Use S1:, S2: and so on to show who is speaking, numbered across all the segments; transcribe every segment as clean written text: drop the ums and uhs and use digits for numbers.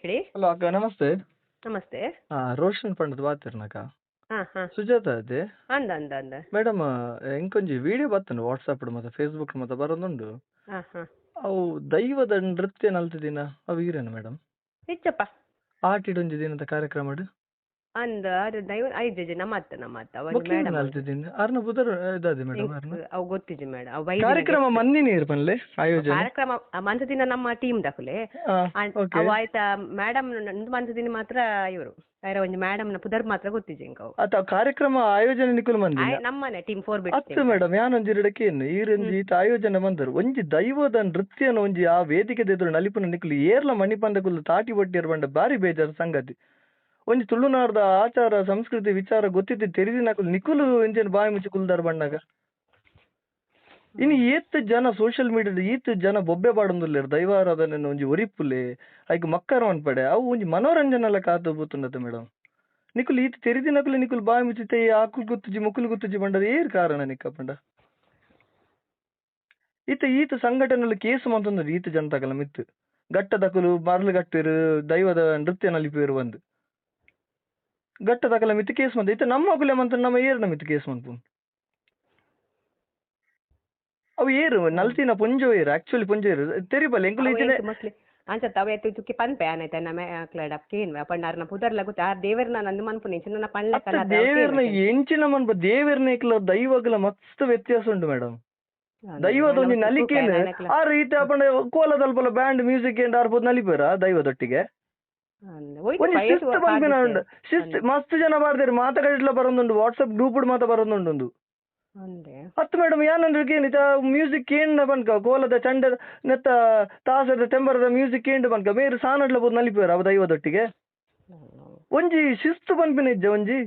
S1: ಹೇಳಿ.
S2: ಹಲೋ ಅಕ್ಕ, ನಮಸ್ತೆ.
S1: ನಮಸ್ತೆ.
S2: ಹಾ, ರೋಷನ್ ಪಂಡದ್ ಬಾತಿರ್ನಕ್ಕ.
S1: ಹಾಂ ಹಾಂ.
S2: ಸುಜಾತ ಅದೇ?
S1: ಅಂದ ಅಂದ ಅಂದ.
S2: ಮೇಡಮ್, ಎಂಕೊಂಜಿ ವಿಡಿಯೋ ಬತ್ತುಂಡು ವಾಟ್ಸಪ್ ಮತ್ತೆ ಫೇಸ್ಬುಕ್ ಮತ್ತೆ ಬರೋದುಂಡು.
S1: ಹಾಂ ಹಾಂ.
S2: ಅವು ದೈವದ ನೃತ್ಯ ನಲ್ತಿದಿನ ಅವು ಈರೇನು ಮೇಡಮ್?
S1: ಹೆಚ್ಚಪ್ಪ.
S2: ಆಟಿಡೊಂಜಿ ದಿನದ ಕಾರ್ಯಕ್ರಮ
S1: ಅಂದ ಅದು ದೈವ ಐದು ನಮ್ಮ ಅತ್ತ ನಮ್ಮ ಅತ್ತ ಅವ
S2: ಬೊಕ್ಕ
S1: ಮೇಡಮ್.
S2: ನಲ್ತಿದ್ದೀನಿ ಅರ್ನ ಬುಧರ್ ಇದಾದೆ ಮೇಡಮ್ ಅರ್ನ
S1: ಅವು ಗೊತ್ತಿಜಿ ಮೇಡಮ್, ಅವು
S2: ಕಾರ್ಯಕ್ರಮ ಮಂದಿನ ಇರ್ ಪನ್ಲೆ ಆಯೋಜನೆ
S1: ಕಾರ್ಯಕ್ರಮ ಮಂತದಿನ ನಮ್ಮ ಟೀಮ್ ದಕುಲೆ.
S2: ಓಕೆ.
S1: ಅವು ಆಯ್ತಾ ಮೇಡಮ್ ಮಂತದಿನ ಮಾತ್ರ ಇವರು ಐರ ಒಂಜಿ ಮೇಡಮ್ ನ ಪುದರ್ ಮಾತ್ರ ಗೊತ್ತಿಜಿ ಎಂಕ್ ಅವು.
S2: ಅತ್ತ ಕಾರ್ಯಕ್ರಮ ಆಯೋಜನೆ ನಿಕುಲು ಮಂದಿನ
S1: ನಮ್ಮನೆ ಟೀಮ್ 4 ಬಿಟ್.
S2: ಅತ್ತು ಮೇಡಮ್, ಯಾನೊಂಜಿ ಇರಡಕ್ಕೆ ಈರೊಂಜಿ ಈತ ಆಯೋಜನೆ ಮಂದರು ಒಂಜಿ ದೈವದ ನೃತ್ಯನ ಒಂಜಿ ಆ ವೇದಿಕೆ ಎದುರು ನಲಿಪುನ ನಿಕುಲು ಏರ್ಲ ಮಣಿಪಂದ ಕುಲು ತಾಟಿ ಬೊಟ್ಟಿಯರ್ ಬಂಡ ಬಾರಿ ಬೇಜಾರ ಸಂಗತಿ. ಒಂಜಿ ತುಳುನಾಡ್ದ ಆಚಾರ ಸಂಸ್ಕೃತಿ ವಿಚಾರ ಗೊತ್ತಿದ್ದು ತೆರಿದಿನಕುಲು ನಿಕುಲು ಇಂಚಿನ ಬಾಯಿ ಮುಚ್ಚಿ ಕುಲ್ದಾರ್ ಬಣ್ಣಗ. ಇನ್ನು ಏತ್ ಜನ ಸೋಷಿಯಲ್ ಮೀಡಿಯಾದ ಈತ್ ಜನ ಬೊಬ್ಬೆ ಪಾಡೊಂದುಲ್ಲೆರ್ ದೈವಾರಾಧನೆ ಒಂಜಿ ಒರಿಪುಲೆ ಐಕ್ ಮಕ್ಕರ್ ಮನ್ಪಡೆ ಅವು ಒಂಜಿ ಮನೋರಂಜನೆಲ ಕಾತು ಬೂತುಂಡತೆ ಮೇಡಮ್. ನಿಕುಲು ಈತ್ ತೆರಿದಿನಕುಲು ನಿಕುಲು ಬಾಯಿ ಮುಚ್ಚಿತೆ ಆಕುಲು ಗೊತ್ತುಜಿ ಮುಕುಲು ಗೊತ್ತುಜಿ ಪಂಡದ ಏರ್ ಕಾರಣ ನಿಕ್ಕ ಪಂಡ. ಈತ ಈತ ಸಂಘಟನೆಲು ಕೇಸು ಮಂತೊಂದು ಈತ ಜನತಕಲ ಮಿತ್ತು ಗಟ್ಟದಕುಲು ಮರಳು ಗಟ್ಟಿರು ದೈವದ ನೃತ್ಯ ನಲಿಪಿರು ಬಂದು ಗಟ್ಟದಕಲ ಮಿತ್ತು ಕೇಸ್ ಮಂತ ಇತ್ತ ನಮ್ಮ ಅಕುಲೆ ಮಂತ ನಮ್ಮ ಏರ್ನ ಮಿತ್ತು ಕೇಸ್ ಮನ್ಪು. ಅವು ಏರು ನಲ್ತಿನ ಪೊಂಜೋ ಏರು ಆಕ್ಚುಲಿ ಪೊಂಜೋ ಏರು ತೆರಿಬಲ್ಲ ಎಂಕುಲು ಇತ್ತಿನ
S1: ಮೋಸ್ಟ್ಲಿ ಅಂಚ ಅವ ಎತ್ತು ಚುಕ್ಕಿ ಪನ್ಪೆ ಆನೈತೆ ನಮ್ಮ ಕ್ಲಡ ಕೇನ್ವೆ ಪಂಡ ಅರ್ನ ಪುದರ್ಲ ಗೊತ್ತ ಆ ದೇವರ್ನ ನಂದು ಮನ್ಪುನಿ ಚಿನ್ನ ಪಣ್ಲಕ್ಕಲ
S2: ದೇವರ್ನ ಎಂಚಿನ ಮನ್ಪ ದೇವರ್ನ ಇಕ್ಲ ದೈವಗಳ ಮಸ್ತ್ ವ್ಯತ್ಯಾಸ ಉಂಟು ಮೇಡಮ್. ದೈವದ ಒಂಜಿ ನಲಿಕೇನು ಆ ರೀತಿ ಅಪಂಡ ಕೋಲದಲ್ಪಲ ಬ್ಯಾಂಡ್ ಮ್ಯೂಸಿಕ್ ಏಂಡ್ ಆರ್ಬೋದು ನಲಿಪೇರ ದೈವದೊಟ್ಟಿಗೆ ಒಂಜಿ ಶಿಸ್ತು ಪನ್ಪಿನ ಉಂಡು ಶಿಸ್ತು ಮಸ್ತ್ ಜನ ಬಾರ್ದೇರು ಮಾತ ಕಡೆಟ್ಲ ಬರೋದುಂಡು ವಾಟ್ಸಪ್ ಗ್ರೂಪ್ ಮಾತ ಬರೋದುಂಡು. ಅತ್ತು ಮೇಡಮ್ ಯಾನಂದ್ರೆ ಕೇನಿತ ಮ್ಯೂಸಿಕ್ ಏಂಡ ಪನ್ಕ ಕೋಲದ ಚಂಡದ ನೆತ್ತ ತಾಸದ ತೆಂಬರದ ಮ್ಯೂಸಿಕ್ ಏಂಡು ಪನ್ಕ ಮೇರು ಸಾನಡ್ಲ ಬೋದು ನಲಿಪೇರ ಅವ ದೈವದೊಟ್ಟಿಗೆ ಒಂಜಿ ಶಿಸ್ತು ಪನ್ಪಿನ ಇಜ್ಜ ಒಂಜಿ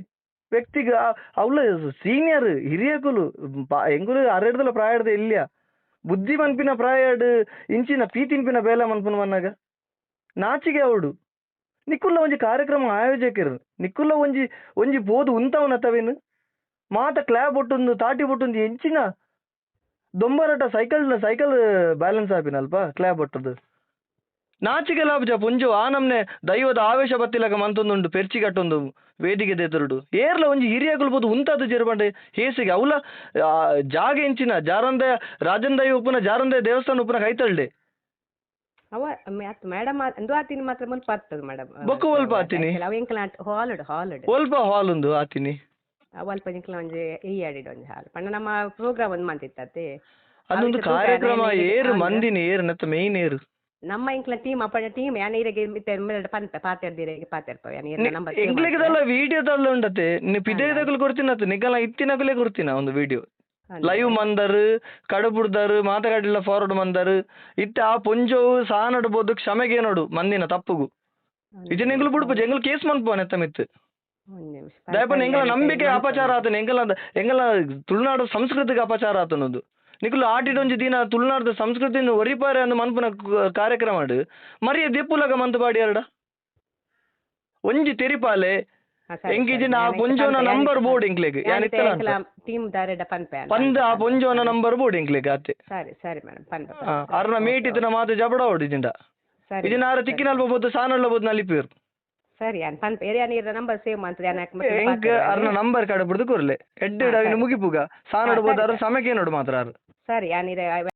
S2: ವ್ಯಕ್ತಿಗೆ ಅವಳ ಸೀನಿಯರ್ ಹಿರಿಯಕುಲು ಎಂಗುಲು ಅರೆಡ್ದಲ ಪ್ರಾಯಡ್ದ ಇಲ್ಲಿಯ ಬುದ್ಧಿ ಮನ್ಪಿನ ಪ್ರಾಯಡ್ ಇಂಚಿನ ಪೀತಿನ್ಪಿನ ಬೇಲೆ ಮನ್ಪುನ ಮನ್ನಾಗ ನಾಚಿಗೆ ಅವಡು. ನಿಕ್ಕುಲ್ಲ ಒಂಜಿ ಕಾರ್ಯಕ್ರಮ ಆಯೋಜಕರು ನಿಕ್ಕುಲ್ಲ ಒಂಜಿ ಒಂಜಿ ಬೋದು ಉಂತವನ ತವೇನು ಮಾತ ಕ್ಲಾಬ್ ಒಟ್ಟೊಂದು ತಾಟಿ ಒಟ್ಟೊಂದು ಎಂಚಿನ ದೊಂಬರಟ cycle cycle balance ಆಪಿನಲ್ಪ ಕ್ಲಾಬ್ ಒಟ್ಟದು ನಾಚಿಗೆ ಲಾಭ ಪುಂಜು ಆ ನಮ್ನೆ ದೈವದ ಆವೇಶ ಬತ್ತಿಲಕ ಮಂತೊಂದುಂಡು ಪೆರ್ಚಿ ಕಟ್ಟೊಂದು ವೇದಿಕೆ ದೇತರುಡು ಏರ್ಲ ಒಂಜಿ ಹಿರಿಯಕುಲು ಬೋದು ಉಂತಾದ ಜೇರ್ಬಂಡೆ ಹೇಸಿಗೆ ಅವಲ ಜಾಗ ಎಂಚಿನ ಜಾರಂದ ರಾಜಂದಯ ಉಪ್ಪುನ ಜಾರಂದಯ ದೇವಸ್ಥಾನ ಉಪ್ಪುನ ಕೈತಳ್ಳೆ
S1: ಅವ ಮೇಡಮ್ ಅಂದು ಆತಿನಿ ಮಾತ್ರ ಮುಲ್ಪ ಆತದ ಮೇಡಮ್.
S2: ಬೊಕ್ಕ ಒಲ್ಪ ಆತಿನಿ
S1: ಅವ ಎಂಕಲ ಹಾಲ್ ಹಾಲ್
S2: ಒಲ್ಪ ಹಾಲ್ ಉಂದು ಆತಿನಿ
S1: ಅಲ್ಪ ಎಂಕಲ ಒಂಜಿ ಈ ಆಡಿಡ್ ಒಂಜಿ ಹಾಲ್ ಪಂಡ ನಮ್ಮ ಪ್ರೋಗ್ರಾಮ್ ಒಂದು ಮಂತಿತ್ತತೆ
S2: ಅದೊಂದು ಕಾರ್ಯಕ್ರಮ ಏರು ಮಂದಿನಿ ಏರು ನೆತ್ತ ಮೇನ್ ಏರು
S1: ನಮ್ಮ ಎಂಕಲ ಟೀಮ್ ಅಪ್ಪಣ ಟೀಮ್ ಯಾನ ಇರೆಗೆ ಪನ್ಪೆ ಪಾತೆರ್ದಿರೆಗೆ ಪಾತೆರ್ಪ ಯಾನ ಇರ್ನ ನಂಬರ್
S2: ಎಂಕ್ಲೆಗದಲ್ಲ ವಿಡಿಯೋ ತಲ್ಲ ಉಂಡತೆ ನಿ ಪಿದೆದಕುಲು ಕೊಡ್ತೀನತ್ತೆ ನಿಕಲ ಇತ್ತಿನಕುಲೇ ಕೊಡ್ತೀನ ಒಂದು ವಿಡಿಯೋ ಲೈವ್ ಮಂದರು ಕಡುಬುಡ್ದರು ಮಾತಗಾಡಿಲ್ಲ ಫಾರ್ವರ್ಡ್ ಮಂದರು ಇತ್ತ ಆ ಪೊಂಜೋವು ಸಾನಡ್ಬೋದು ಕ್ಷಮೆಗೆ ನೋಡು ಮಂದಿನ ತಪ್ಪುಗು ಇಜನ ಎಂಗುಲು ಬುಡ್ಪು ಎಂಗುಲು ಕೇಸ್ ಮನ್ಪುವ ನೆತ್ತ ಮಿತ್ತು ದಯಪಣ್ಣ ಎಂಗಲ ನಂಬಿಕೆ ಅಪಚಾರ ಆತನ ಎಂಗಲ ಎಂಗಲ ತುಳುನಾಡು ಸಂಸ್ಕೃತಿಗೆ ಅಪಚಾರ ಆತನದು ನಿಕುಲು ಆಟಿಡೊಂಜಿ ದಿನ ತುಳುನಾಡದ ಸಂಸ್ಕೃತಿನ ಒರಿಪಾರೆ ಅಂದು ಮನ್ಪುನ ಕಾರ್ಯಕ್ರಮ ಮರಿಯ ದೆಪ್ಪುಲಗ ಮಂತು ಬಾಡಿ ಎರಡ ಒಂಜಿ ತೆರಿಪಾಲೆ ಎಂಗಿಜಿನ ಆ ಪೊಂಜೋನ ನಂಬರ್ ಬೋರ್ಡ್ ಎಂಕ್ಲೆಗ್ ಯಾನ್
S1: ಟೀಮ್ ದಾರೆಡ ಪನ್ಪೆ
S2: ಪಂದ ಆ ಪೊಂಜೋನ ನಂಬರ್ ಬೋರ್ಡ್ ಎಂಕ್ಲೆಗ್ ಆತೆ.
S1: ಸರಿ ಸರಿ ಮೇಡಮ್ ಪನ್ಪೆ
S2: ಅರ್ನ ಮೇಟಿತನ ಮಾತು ಜಬಡ ಓಡಿ ಜಿಂಡ ಇಜಿನ ಆರ ತಿಕ್ಕಿನಲ್ಪ ಬೋದು ಸಾನಲ್ಲ ಬೋದು ನಲಿಪೇರು.
S1: ಸರಿ ಯಾನ್ ಪನ್ಪೆ ಯಾನ್ ಇರ ನಂಬರ್ ಸೇವ್ ಮಂತದೆ ಯಾನ್
S2: ಎಂಕ್ ಅರ್ನ ನಂಬರ್ ಕಡೆ ಬಿಡ್ದು ಕೊರ್ಲೆ ಎಡ್ಡೆ ಅವಿನ ಮುಗಿಪುಗ ಸಾನಡ ಬೋದು ಅರ್ ಸಮಯಕ್ಕೆ ನೋಡು ಮಾತ್ರ ಅರ್.
S1: ಸರಿ ಯಾನ್ ಇರ.